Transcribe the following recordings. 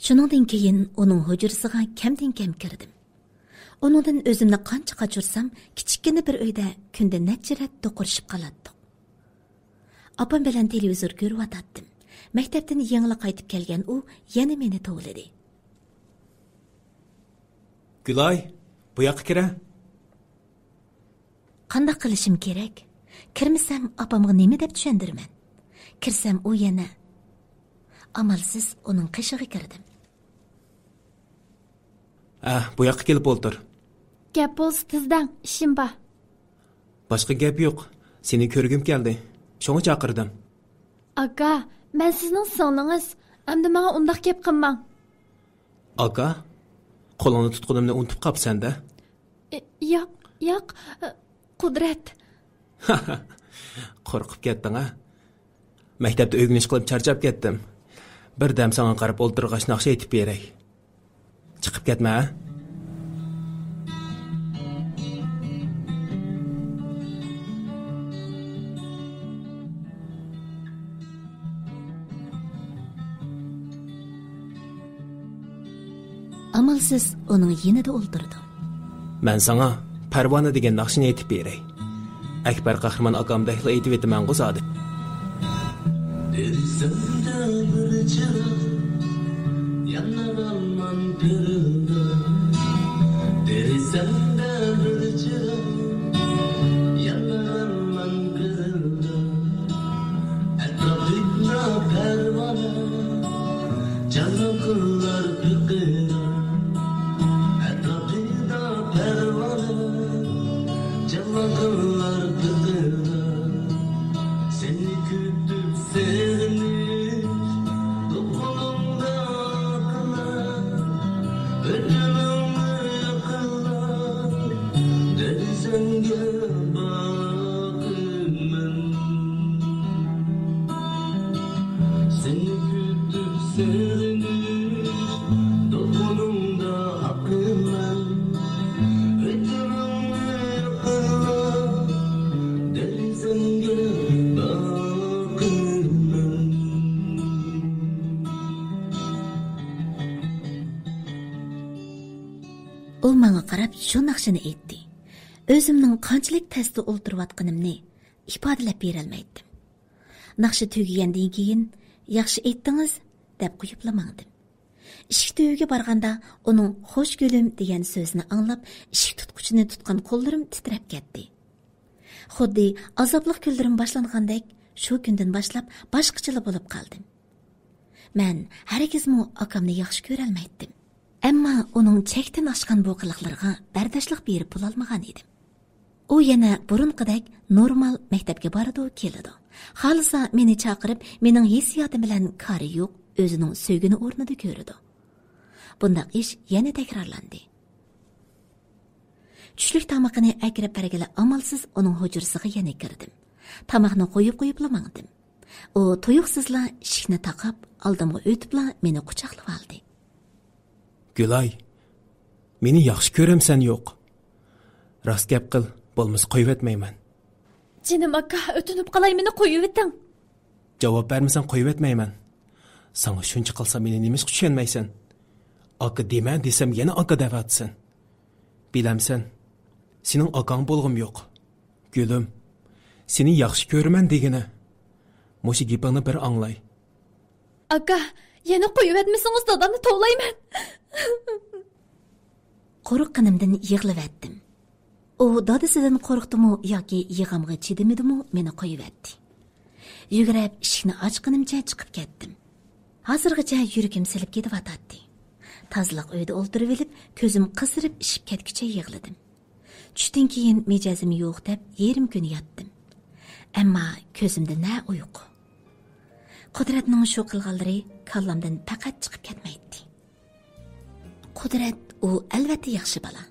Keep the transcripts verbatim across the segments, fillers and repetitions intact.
شۇنىڭدىن كېيىن ئۇنىڭ ھۇجرىسىغا كەمدىن كەم كىردىم. ئۇنىڭدىن ئۆزۈمنى قانچە قاچۇرسام، كىچىككىنە بىر ئۆيدە كۈندە نەچچە رەت دوقۇرۇشۇپ قالاتتۇق. ئاپام بىلەن تېلېۋىزور كۆرۈۋاتاتتىم. مەكتەپتىن يېڭىلا قايتىپ كەلگەن ئۇ يەنە مېنى توۋلىدى. گۈلاي، بۇ ياققا كىرە. قانداق قىلىشىم كېرەك؟ كىرمىسەم، ئاپامغا نېمە دەپ چۈشەندۈرىمەن؟ كىرسەم، ئۇ يەنە. ئامالسىز ئۇنىڭ قېشىغا كىردىم. ھە، بۇ ياققا كېلىپ ئولتۇر. گەپ بولسا تېز دەڭ، ئىشىم بار. باشقا گەپ يوق. سېنى كۆرگۈم كەلدى. شۇڭا چاقىردىم. ئاكا، مەن سىزنىڭ سىڭلىڭىز. ئەمدى ماڭا ئۇنداق گەپ قىلماڭ. ئاكا؟ قولۇڭنى تۇتقىنىمنى ئۇنتۇپ قاپسەن-دە. ئى، ياق، ياق، ئى، قۇدرەت. قورقۇپ كەتتىڭ-ھە؟ مەكتەپتە ئۆگىنىش قىلىپ چارچاپ كەتتىم. بىردەم ساڭا قاراپ ئولتۇرغاچ ناخشا ئېيتىپ بېرەي. چىقىپ كەتمە، ھە؟ ئامالسىز ئۇنىڭ يېنىدا ئولتۇردۇم. مەن ساڭا پەرۋانە دېگەن ناخشىنى ئېيتىپ بېرەي. ئەكبەر قەھرىمان ئاكامدەكلا ئېيتىۋېتىمەنغۇ زادى. دېرىزەمدە بىر چىراغ يانار ھامان پىرىلداپ. دېرىزەمدە بىر چىراغ يانار ھامان پىرىلداپ. ئەتراپىمدا پەرۋانە، جانلىقلار پىقىراق. ئەتراپىمدا پەرۋانە، جانلىقلار پىقىراق. سېنى كۈتۈپ سېغىنىش، دولقۇنۇمدا ئاقىللار. ئۆتۈنۈڭ يېقىنلار، دېرىزەڭگە باقىمەن. سېنى كۈتۈپ سېغىنىش، دولقۇنۇڭدا ئاقىمەن. ئۆتۈنۈڭ يېقىنلار، دېرىزەڭگە باقىمەن. ئۇ ماڭا قاراپ شۇ ناخشىنى ئېيتتى. ئۆزۈمنىڭ قانچىلىك تەستە ئولتۇرۇۋاتقىنىمنى ئىپادىلەپ بېرەلمەيتتىم. ناخشا تۈگىگەندىن كېيىن، «ياخشى ئېيتتىڭىز» دەپ قويۇپلا ماڭدىم. ئىشىك تۈۋىگە بارغاندا، ئۇنىڭ «خوش گۈلۈم» دېگەن سۆزىنى ئاڭلاپ، ئىشىك تۇتقۇچىنى تۇتقان قوللىرىم تىترەپ كەتتى. خۇددى ئازابلىق كۈنلىرىم باشلانغاندەك، شۇ كۈندىن باشلاپ باشقىچىلا بولۇپ قالدىم. مەن ھەرگىزمۇ ئاكامنى ياخشى كۆرەلمەيتتىم. ئەمما ئۇنىڭ چەكتىن ئاشقان بۇ قىلىقلىرىغا بەرداشلىق بېرىپ بولالمىغان ئىدىم. ئۇ يەنە بۇرۇنقىدەك نورمال مەكتەپكە بارىدۇ، كېلىدۇ. خالىسا مېنى چاقىرىپ، مېنىڭ ھېسسىياتىم بىلەن كارى يوق، ئۆزىنىڭ سۆيگىنى ئورنىدا كۆرىدۇ. بۇنداق ئىش يەنە تەكرارلاندى. چۈشلۈك تامىقىنى ئەكىرىپ بەرگىلى ئامالسىز ئۇنىڭ ھۇجرىسىغا يەنە كىردىم. تاماقنى قويۇپ قويۇپلا ماڭدىم. ئۇ تۇيۇقسىزلا ئىشىكنى تاقاپ، ئالدىمغا ئۆتۈپلا مېنى قۇچاقلىۋالدى. گۈلاي، مېنى ياخشى كۆرەمسەن يوق؟ راست گەپ قىل، بولمىسا قويۇۋەتمەيمەن. جېنىم ئاكا، ئۆتۈنۈپ قالاي، مېنى قويۇۋېتىڭ. جاۋاب بەرمىسەڭ قويۇۋەتمەيمەن. ساڭا شۇنچە قىلسام مېنى نېمىشقا چۈشەنمەيسەن؟ ئاكا دېمە دېسەم يەنە ئاكا دەۋاتىسەن. بىلەمسەن، سېنىڭ ئاكاڭ بولغۇم يوق. گۈلۈم، سېنى ياخشى كۆرىمەن دېگىنە. مۇشۇ گېپىڭنى بىر ئاڭلاي. ئاكا، يەنە قويۇۋەتمىسىڭىز دادامنى توۋلايمەن. قورققىنىمدىن يىغلىۋەتتىم. ئۇ دادىسىدىن قورقتىمۇ ياكى يىغامغا چىدىمىدىمۇ مېنى قويۇۋەتتى. يۈگرەپ ئىشىكنى ئاچقىنىمچە چىقىپ كەتتىم. ھازىرغىچە يۈرىكىم سېلىپ كېتىۋاتاتتى. تازىلىق ئۆيىدە ئولتۇرۇۋېلىپ، كۆزۈم قىزىرىپ ئىششىپ كەتكۈچە يىغلىدىم. چۈشتىن كېيىن مىجەزىم يوق دەپ يېرىم كۈن ياتتىم. ئەمما كۆزۈمدە نە ئۇيقۇ. قۇدرەتنىڭ شۇ قىلغانلىرى كاللامدىن پەقەت چىقىپ كەتمەيتتى. قۇدرەت ئۇ ئەلۋەتتە ياخشى بالا.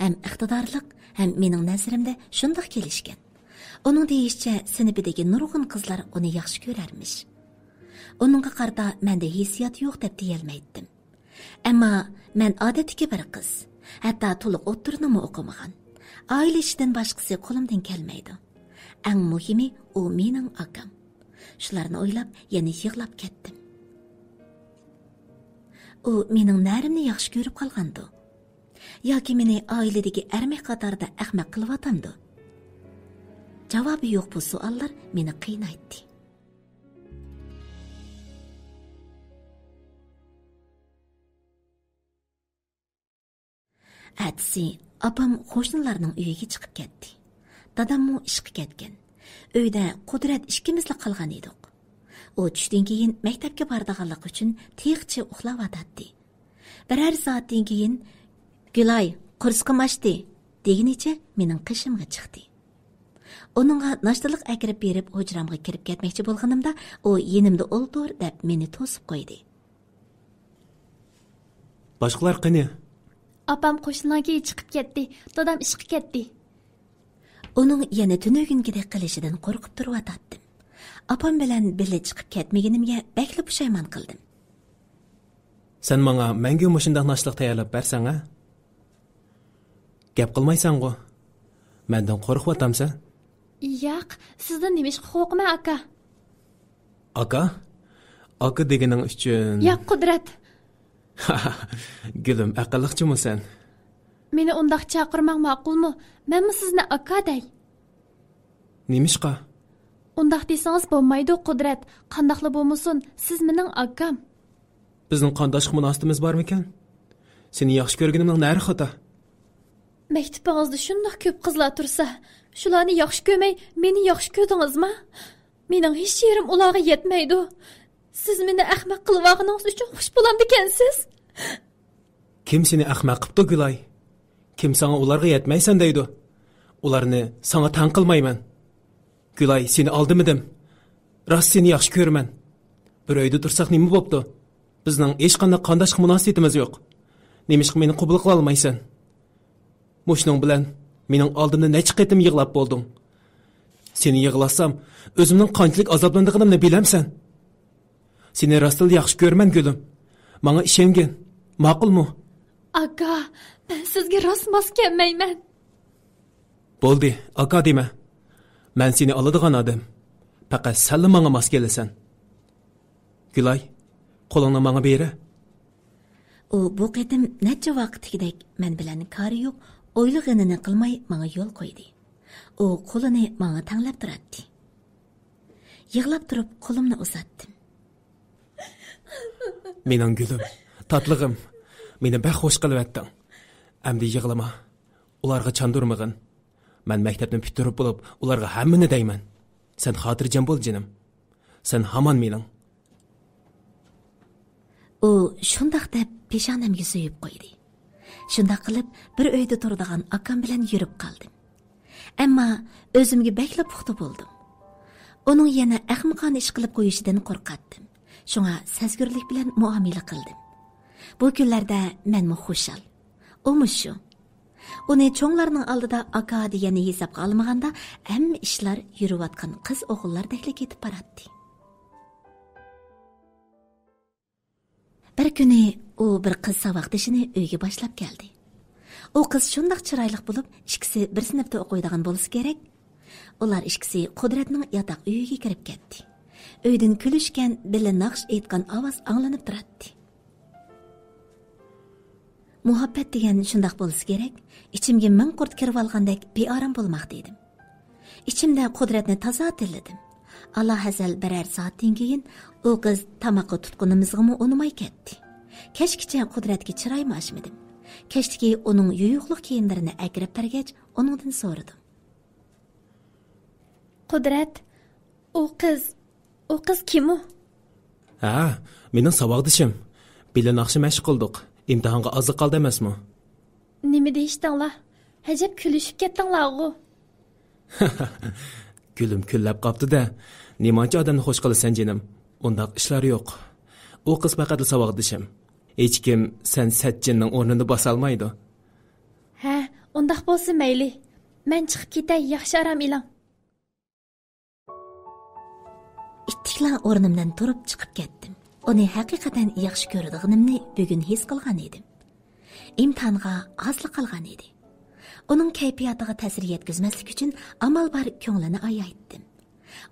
ھەم ئىقتىدارلىق، ھەم مېنىڭ نەزىرىمدە شۇنداق كېلىشكەن. ئۇنىڭ دېيىشىچە، سىنىپىدىكى نۇرغۇن قىزلار ئۇنى ياخشى كۆرەرمىش. ئۇنىڭغا قارىتا مەندە ھېسسىيات يوق دەپ دېيەلمەيتتىم. ئەمما مەن ئادەتتىكى بىر قىز، ھەتتا تولۇق ئوتتۇرىنىمۇ ئوقۇمىغان. ئائىلە ئىشىدىن باشقىسى قولۇمدىن كەلمەيدۇ. ئەڭ مۇھىمى، ئۇ مېنىڭ ئاكام. شۇلارنى ئويلاپ يەنە يىغلاپ كەتتىم. ئۇ مېنىڭ نەرىمنى ياخشى كۆرۈپ قالغاندۇ؟ ياكى مېنى ئائىلىدىكى ئەرمەك قاتارىدا ئەخمەق قىلىۋاتامدۇ؟ جاۋابى يوق بۇ سوئاللار مېنى قىينايتتى. ئەتىسى ئاپام قوشنىلارنىڭ ئۆيىگە چىقىپ كەتتى. داداممۇ ئىشقا كەتكەن. ئۆيدە قۇدرەت ئىككىمىزلا قالغان ئىدۇق. ئۇ چۈشتىن كېيىن مەكتەپكە بارىدىغانلىقى ئۈچۈن تېخىچە ئۇخلاۋاتاتتى. بىرەر سائەتتىن كېيىن، «گۈلاي، قورسىقىم ئاچتى» دېگىنىچە مېنىڭ قېشىمغا چىقتى. ئۇنىڭغا ناشتىلىق ئەكىرىپ بېرىپ، ھۇجرامغا كىرىپ كەتمەكچى بولغىنىمدا، ئۇ، «يېنىمدا ئولتۇر» دەپ مېنى توسۇپ قويدى. باشقىلار قېنى؟ ئاپام قوشنىلارنىڭكىگە چىقىپ كەتتى. دادام ئىشقا كەتتى. ئۇنىڭ يەنە تۈنۈگۈنكىدەك قىلىشىدىن قورقۇپ تۇرۇۋاتاتتىم. ئاپام بىلەن بىللە چىقىپ كەتمىگىنىمگە بەكلا پۇشايمان قىلدىم. سەن ماڭا مەڭگۈ مۇشۇنداق ناشتىلىق تەييارلاپ بەرسەڭ ھە؟ گەپ قىلمايسەنغۇ؟ مەندىن قورقۇۋاتامسەن؟ ياق، سىزدىن نېمىشقا قورقىمەن، ئاكا؟ ئاكا؟ ئاكا دېگىنىڭ ئۈچۈن. ياق، قۇدرەت. گۈلۈم، ئەقىللىقچىمۇ سەن؟ مېنى ئۇنداق چاقىرماڭ، ماقۇلمۇ؟ مەنمۇ سىزنى ئاكا دەي. نېمىشقا؟ ئۇنداق دېسىڭىز بولمايدۇ، قۇدرەت. قانداقلا بولمىسۇن، سىز مېنىڭ ئاكام. بىزنىڭ قانداشلىق مۇناسىۋىتىمىز بارمىكەن؟ سېنى ياخشى كۆرگىنىمنىڭ نەرى خاتا؟ مەكتىپىڭىزدە شۇنداق كۆپ قىزلار تۇرسا، شۇلارنى ياخشى كۆرمەي، مېنى ياخشى كۆردىڭىزما؟ مېنىڭ ھېچ يېرىم ئۇلارغا يەتمەيدۇ. سىز مېنى ئەخمەق قىلىۋالغىنىڭىز ئۈچۈن خۇش بولامدىكەنسىز؟ كىم سېنى ئەخمەق قىپتۇ، گۈلاي؟ كىم ساڭا ئۇلارغا يەتمەيسەن دەيدۇ؟ ئۇلارنى ساڭا تەڭ قىلمايمەن. گۈلاي، سېنى ئالدىمىدىم. راست سېنى ياخشى كۆرىمەن. بىر ئۆيدە تۇرساق نېمە بوپتۇ؟ بىزنىڭ ھېچقانداق قانداشلىق مۇناسىۋىتىمىز يوق. نېمىشقا مېنى قوبۇل قىلالمايسەن؟ مۇشۇنىڭ بىلەن مېنىڭ ئالدىمدا نەچچە قېتىم يىغلاپ بولدۇڭ. سېنى يىغلاتسام، ئۆزۈمنىڭ قانچىلىك ئازابلىنىدىغىنىمنى بىلەمسەن؟ سېنى راستلا ياخشى كۆرىمەن، گۈلۈم. ماڭا ئىشەنگىن. ماقۇلمۇ؟ ئاكا، مەن سىزگە راست ماس كەلمەيمەن. بولدى، ئاكا دېمە. مەن سېنى ئالىدىغان ئادەم. پەقەت سەنلا ماڭا ماس كېلىسەن. گۈلاي، قولۇڭنى ماڭا بېرە. ئۇ بۇ قېتىم نەچچە ۋاقىتتىكىدەك مەن بىلەن كارى يوق، ئويلىغىنىنى قىلماي ماڭا يول قويدى. ئۇ قولىنى ماڭا تەڭلەپ تۇراتتى. يىغلاپ تۇرۇپ قولۇمنى ئۇزاتتىم. مېنىڭ گۈلۈم، تاتلىقىم، مېنى بەك خوش قىلىۋەتتىڭ. ئەمدى يىغلىما. ئۇلارغا چاندۇرمىغىن. مەن مەكتەپنى پۈتتۈرۈپ بولۇپ، ئۇلارغا ھەممىنى دەيمەن. سەن خاتىرجەم بول، جېنىم. سەن ھامان مېنىڭ. ئۇ شۇنداق دەپ پېشانەمگە سۆيۈپ قويدى. شۇنداق قىلىپ، بىر ئۆيدە تۇرىدىغان ئاكام بىلەن يۈرۈپ قالدىم. ئەمما ئۆزۈمگە بەكلا پۇختا بولدۇم. ئۇنىڭ يەنە ئەخمىقانە ئىش قىلىپ قويۇشىدىن قورقاتتىم. شۇڭا سەزگۈرلۈك بىلەن مۇئامىلە قىلدىم. بۇ كۈنلەردە مەنمۇ خۇشال. ئۇمۇ شۇ. ئۇنى چوڭلارنىڭ ئالدىدا ئاكا دېگەننى ھېسابقا ئالمىغاندا، ھەممە ئىشلار يۈرۈۋاتقان قىز ئوغۇللاردەكلا كېتىپ باراتتى. بىر كۈنى ئۇ بىر قىز ساۋاقدىشىنى ئۆيگە باشلاپ كەلدى. ئۇ قىز شۇنداق چىرايلىق بولۇپ، ئىككىسى بىر سىنىپتا ئوقۇيدىغان بولسا كېرەك. ئۇلار ئىككىسى قۇدرەتنىڭ ياتاق ئۆيىگە كىرىپ كەتتى. ئۆيدىن كۈلۈشكەن، بىللە ناخشا ئېيتقان ئاۋاز ئاڭلىنىپ تۇراتتى. مۇھەببەت دېگەن شۇنداق بولسا كېرەك، ئىچىمگە مىڭ قۇرت كىرىۋالغاندەك بىئارام بولماقتا ئىدىم. ئىچىمدە قۇدرەتنى تازا تىللىدىم. ئالاھەزەل بىرەر سائەتتىن كېيىن ئۇ قىز تاماققا تۇتقىنىمىزغىمۇ ئۇنىماي كەتتى. كەچكىچە قۇدرەتكە چىرايمۇ ئاچمىدىم. كەچتىكى ئۇنىڭ يۇيۇقلۇق كىيىملىرىنى ئەكىرىپ بەرگەچ، ئۇنىڭدىن سورىدىم. قۇدرەت، ئۇ قىز، ئۇ قىز كىم ئۇ؟ ھە، مېنىڭ ساۋاقدىشىم. بىللە ناخشا مەشىق قىلدۇق. ئىمتىھانغا ئازلا قالدى ئەمەسمۇ؟ نېمە دېيىشتىڭلار؟ ئەجەب كۈلۈشۈپ كەتتىڭلارغۇ. گۈلۈم كۈنلەپ قاپتۇ-دە. نېمانچە ئادەمنى خوش قىلىسەن، جېنىم؟ ئۇنداق ئىشلار يوق. ئۇ قىز پەقەتلا ساۋاقدىشىم. ھېچكىم سەن سەتچىننىڭ ئورنىنى باسالمايدۇ. ھە، ئۇنداق بولسا مەيلى. مەن چىقىپ كېتەي، ياخشى ئارام ئېلىڭ. ئىتتىكلا ئورنۇمدىن تۇرۇپ چىقىپ كەتتىم. ئۇنى ھەقىقەتەن ياخشى كۆرىدىغىنىمنى بۈگۈن ھېس قىلغان ئىدىم. ئىمتىھانغا ئازلا قالغان ئىدى. ئۇنىڭ كەيپىياتىغا تەسىر يەتكۈزمەسلىك ئۈچۈن ئامال بار كۆڭلىنى ئايايتتىم.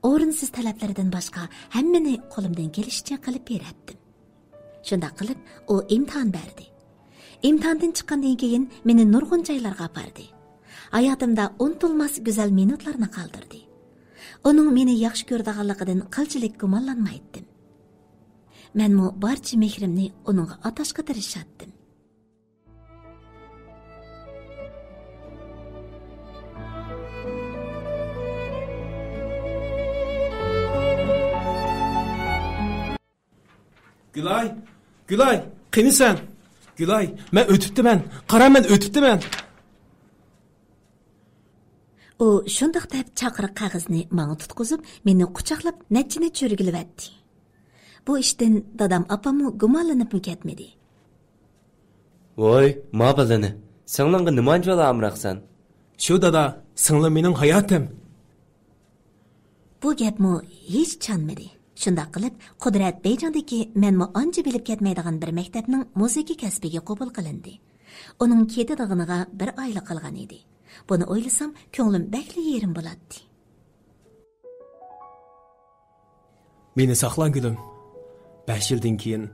ئورۇنسىز تەلەپلىرىدىن باشقا ھەممىنى قولۇمدىن كېلىشىچە قىلىپ بېرەتتىم. شۇنداق قىلىپ، ئۇ ئىمتىھان بەردى. ئىمتىھاندىن چىققاندىن كېيىن مېنى نۇرغۇن جايلارغا ئاپاردى. ھاياتىمدا ئۇنتۇلماس گۈزەل مىنۇتلارنى قالدۇردى. ئۇنىڭ مېنى ياخشى كۆرىدىغانلىقىدىن قىلچىلىك گۇمانلانمايتتىم. مەنمۇ بارچە مېھرىمنى ئۇنىڭغا ئاتاشقا تىرىشاتتىم. گۈلاي، گۈلاي، قېنى سەن؟ گۈلاي، مەن ئۆتۈپتىمەن. قارا، مەن ئۆتۈپتىمەن. ئۇ شۇنداق دەپ چاقىرىق قەغىزىنى ماڭا تۇتقۇزۇپ، مېنى قۇچاقلاپ نەچچىنى چۆرگىلىۋەتتى. بۇ ئىشتىن دادام ئاپاممۇ گۇمانلىنىپمۇ كەتمىدى. ۋوي، ما بالىنى، سىڭلىڭغا نېمانچىۋالا ئامراقسەن؟ شۇ دادا، سىڭلىم مېنىڭ ھاياتىم. بۇ گەپمۇ ھېچ چانمىدى. شۇنداق قىلىپ، قۇدرەت بېيجىڭدىكى مەنمۇ ئانچە بىلىپ كەتمەيدىغان بىر مەكتەپنىڭ مۇزىكا كەسپىگە قوبۇل قىلىندى. ئۇنىڭ كېتىدىغىنىغا بىر ئايلا قالغان ئىدى. بۇنى ئويلىسام، كۆڭلۈم بەكلا يېرىم بولاتتى. مېنى ساقلا، گۈلۈم. بەش يىلدىن كېيىن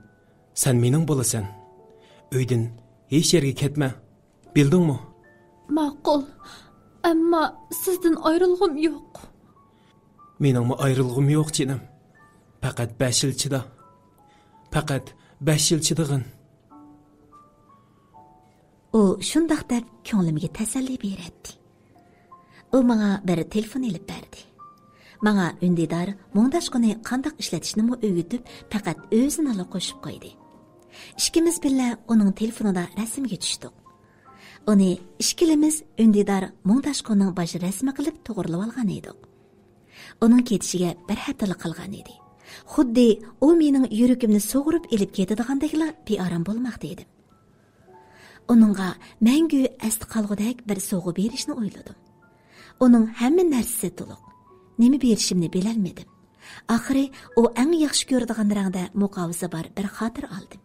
سەن مېنىڭ بولىسەن. ئۆيدىن ھېچ يەرگە كەتمە. بىلدىڭمۇ؟ ماقۇل. ئەمما سىزدىن ئايرىلغۇم يوق. مېنىڭمۇ ئايرىلغۇم يوق، جېنىم. پەقەت بەش يىل چىدا. پەقەت بەش يىل چىدىغىن. ئۇ شۇنداق دەپ كۆڭلۈمگە تەسەللى بېرەتتى. ئۇ ماڭا بىر تېلېفون ئېلىپ بەردى. ماڭا ئۈندىدار مۇڭداشقۇنى قانداق ئىشلىتىشنىمۇ ئۆگىتىپ، پەقەت ئۆزىنىلا قوشۇپ قويدى. ئىككىمىز بىللە ئۇنىڭ تېلېفونىدا رەسىمگە چۈشتۇق. ئۇنى ئىككىلىمىز ئۈندىدار مۇڭداشقۇنىڭ باش رەسىمى قىلىپ توغرىلىۋالغان ئىدۇق. ئۇنىڭ كېتىشىگە بىر ھەپتىلا قالغان ئىدى. خۇددى ئۇ مېنىڭ يۈرىكىمنى سۇغۇرۇپ ئېلىپ كېتىدىغاندەكلا بىئارام بولماقتا ئىدىم. ئۇنىڭغا مەڭگۈ ئەستە قالغۇدەك بىر سوۋغا بېرىشنى ئويلىدىم. ئۇنىڭ ھەممە نەرسىسى تولۇق. نېمە بېرىشىمنى بىلەلمىدىم. ئاخىرى ئۇ ئەڭ ياخشى كۆرىدىغان رەڭدە مۇقاۋىسى بار بىر خاتىرە ئالدىم.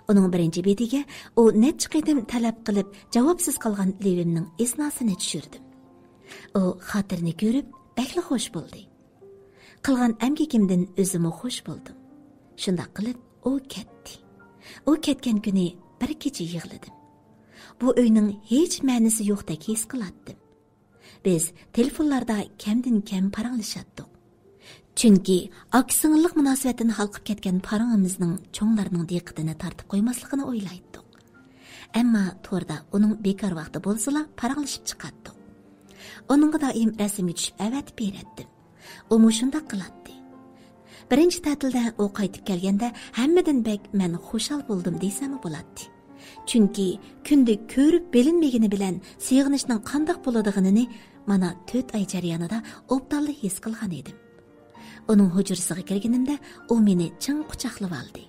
ئۇنىڭ بىرىنچى بېتىگە ئۇ نەچچە قېتىم تەلەپ قىلىپ جاۋابسىز قالغان لېۋىمنىڭ ئىزناسىنى چۈشۈردۈم. ئۇ خاتىرىنى كۆرۈپ بەكلا خوش بولدى. قىلغان ئەمگىكىمدىن ئۆزۈممۇ خوش بولدۇم. شۇنداق قىلىپ ئۇ كەتتى. ئۇ كەتكەن كۈنى بىر كېچە يىغلىدىم. بۇ ئۆينىڭ ھېچ مەنىسى يوقتەك ھېس قىلاتتىم. بىز تېلېفونلاردا كەمدىن كەم پاراڭلىشاتتۇق. چۈنكى ئاكا-سىڭىللىق مۇناسىۋەتتىن ھالقىپ كەتكەن پاراڭىمىزنىڭ چوڭلارنىڭ دىققىتىنى تارتىپ قويماسلىقىنى ئويلايتتۇق. ئەمما توردا ئۇنىڭ بىكار ۋاقتى بولسىلا پاراڭلىشىپ چىقاتتۇق. ئۇنىڭغا دائىم رەسىمگە چۈشۈپ ئەۋەتىپ بېرەتتىم. ئۇمۇ شۇنداق قىلاتتى. بىرىنچى تەتىلدە ئۇ قايتىپ كەلگەندە ھەممىدىن بەك مەن خۇشال بولدۇم دېسەممۇ بولاتتى. چۈنكى كۈندە كۆرۈپ بىلىنمىگىنى بىلەن سېغىنىشنىڭ قانداق بولىدىغىنىنى مانا تۆت ئاي جەريانىدا ئوبدانلا ھېس قىلغان ئىدىم. ئۇنىڭ ھۇجرىسىغا كىرگىنىمدە ئۇ مېنى چىڭ قۇچاقلىۋالدى.